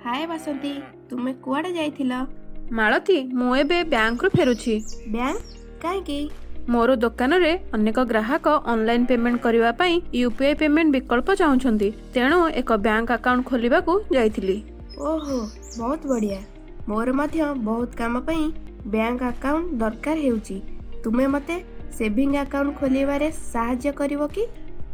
ହାଏ ବାସନ୍ତୀ, ତୁମେ କୁଆଡ଼େ ଯାଇଥିଲ? ମାଳତୀ, ମୁଁ ଏବେ ବ୍ୟାଙ୍କରୁ ଫେରୁଛି। ବ୍ୟାଙ୍କ କାହିଁକି? ମୋର ଦୋକାନରେ ଅନେକ ଗ୍ରାହକ ଅନଲାଇନ୍ ପେମେଣ୍ଟ କରିବା ପାଇଁ ୟୁପିଆଇ ପେମେଣ୍ଟ ବିକଳ୍ପ ଚାହୁଁଛନ୍ତି, ତେଣୁ ଏକ ବ୍ୟାଙ୍କ ଆକାଉଣ୍ଟ ଖୋଲିବାକୁ ଯାଇଥିଲି। ଓହୋ, ବହୁତ ବଢ଼ିଆ। ମୋର ମଧ୍ୟ ବହୁତ କାମ ପାଇଁ ବ୍ୟାଙ୍କ ଆକାଉଣ୍ଟ ଦରକାର ହେଉଛି। ତୁମେ ମୋତେ ସେଭିଂ ଆକାଉଣ୍ଟ ଖୋଲିବାରେ ସାହାଯ୍ୟ କରିବ କି?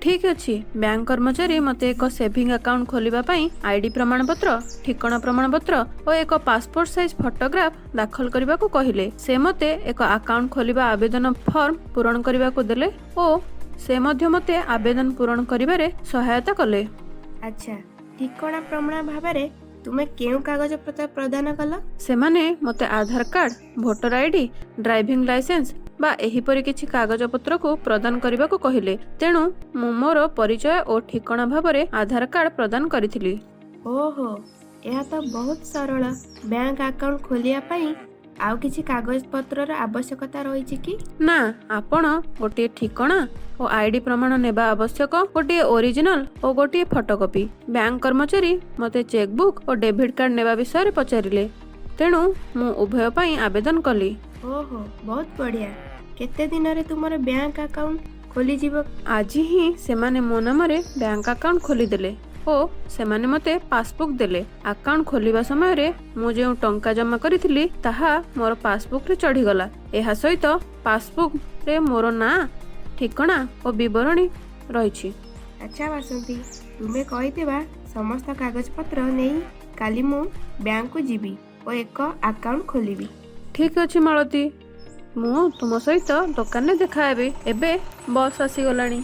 ଠିକ୍ ଅଛି। ବ୍ୟାଙ୍କ କର୍ମଚାରୀ ମୋତେ ଏକ ସେଭିଂ ଆକାଉଣ୍ଟ ଖୋଲିବା ପାଇଁ ଆଇଡି ପ୍ରମାଣପତ୍ର, ଠିକଣା ପ୍ରମାଣପତ୍ର ଓ ଏକ ପାସପୋର୍ଟ ସାଇଜ୍ ଫଟୋଗ୍ରାଫ ଦାଖଲ କରିବାକୁ କହିଲେ। ସେ ମୋତେ ଏକ ଆକାଉଣ୍ଟ ଖୋଲିବା ଆବେଦନ ଫର୍ମ ପୂରଣ କରିବାକୁ ଦେଲେ ଓ ସେ ମଧ୍ୟ ମୋତେ ଆବେଦନ ପୂରଣ କରିବାରେ ସହାୟତା କଲେ। ଆଚ୍ଛା, ଠିକଣା ପ୍ରମାଣ ଭାବରେ ତୁମେ କେଉଁ କାଗଜପତ୍ର ପ୍ରଦାନ କଲ? ସେମାନେ ମୋତେ Aadhaar card, voter ID, driving licence ବା ଏହିପରି କିଛି କାଗଜପତ୍ରକୁ ପ୍ରଦାନ କରିବାକୁ କହିଲେ। ତେଣୁ ମୁଁ ମୋର ପରିଚୟ ଓ ଠିକଣା ଭାବରେ ଆଧାର କାର୍ଡ ପ୍ରଦାନ କରିଥିଲି। ଓହୋ, ଏହା ତ ବହୁତ ସରଳ। ବ୍ୟାଙ୍କ ଆକାଉଣ୍ଟ ଖୋଲିବା ପାଇଁ ଆଉ କିଛି କାଗଜପତ୍ରର ଆବଶ୍ୟକତା ରହିଛି କି? ନା, ଆପଣ ଗୋଟିଏ ଠିକଣା ଓ ଆଇଡି ପ୍ରମାଣ ନେବା ଆବଶ୍ୟକ, ଗୋଟିଏ ଓରିଜିନାଲ ଓ ଗୋଟିଏ ଫଟୋକପି। ବ୍ୟାଙ୍କ କର୍ମଚାରୀ ମୋତେ ଚେକବୁକ୍ ଓ ଡେବିଟ୍ କାର୍ଡ ନେବା ବିଷୟରେ ପଚାରିଲେ, ତେଣୁ ମୁଁ ଉଭୟ ପାଇଁ ଆବେଦନ କଲି। ଓହୋ, ବହୁତ ବଢ଼ିଆ। କେତେ ଦିନରେ ତୁମର ବ୍ୟାଙ୍କ ଆକାଉଣ୍ଟ ଖୋଲିଯିବ? ଆଜି ହିଁ ସେମାନେ ମୋ ନାମରେ ବ୍ୟାଙ୍କ ଆକାଉଣ୍ଟ ଖୋଲିଦେଲେ ଓ ସେମାନେ ମୋତେ ପାସବୁକ୍ ଦେଲେ। ଆକାଉଣ୍ଟ ଖୋଲିବା ସମୟରେ ମୁଁ ଯେଉଁ ଟଙ୍କା ଜମା କରିଥିଲି, ତାହା ମୋର ପାସବୁକ୍ରେ ଚଢ଼ିଗଲା। ଏହା ସହିତ ପାସବୁକ୍ରେ ମୋର ନାଁ, ଠିକଣା ଓ ବିବରଣୀ ରହିଛି। ଆଚ୍ଛା ବାସନ୍ତୀ, ତୁମେ କହିଥିବା ସମସ୍ତ କାଗଜପତ୍ର ନେଇ କାଲି ମୁଁ ବ୍ୟାଙ୍କକୁ ଯିବି ଓ ଏକ ଆକାଉଣ୍ଟ ଖୋଲିବି। ଠିକ୍ ଅଛି ମାଳତୀ, ମୁଁ ତୁମ ସହିତ ଦୋକାନରେ ଦେଖାହେବି। ଏବେ ବସ୍ ଆସିଗଲାଣି।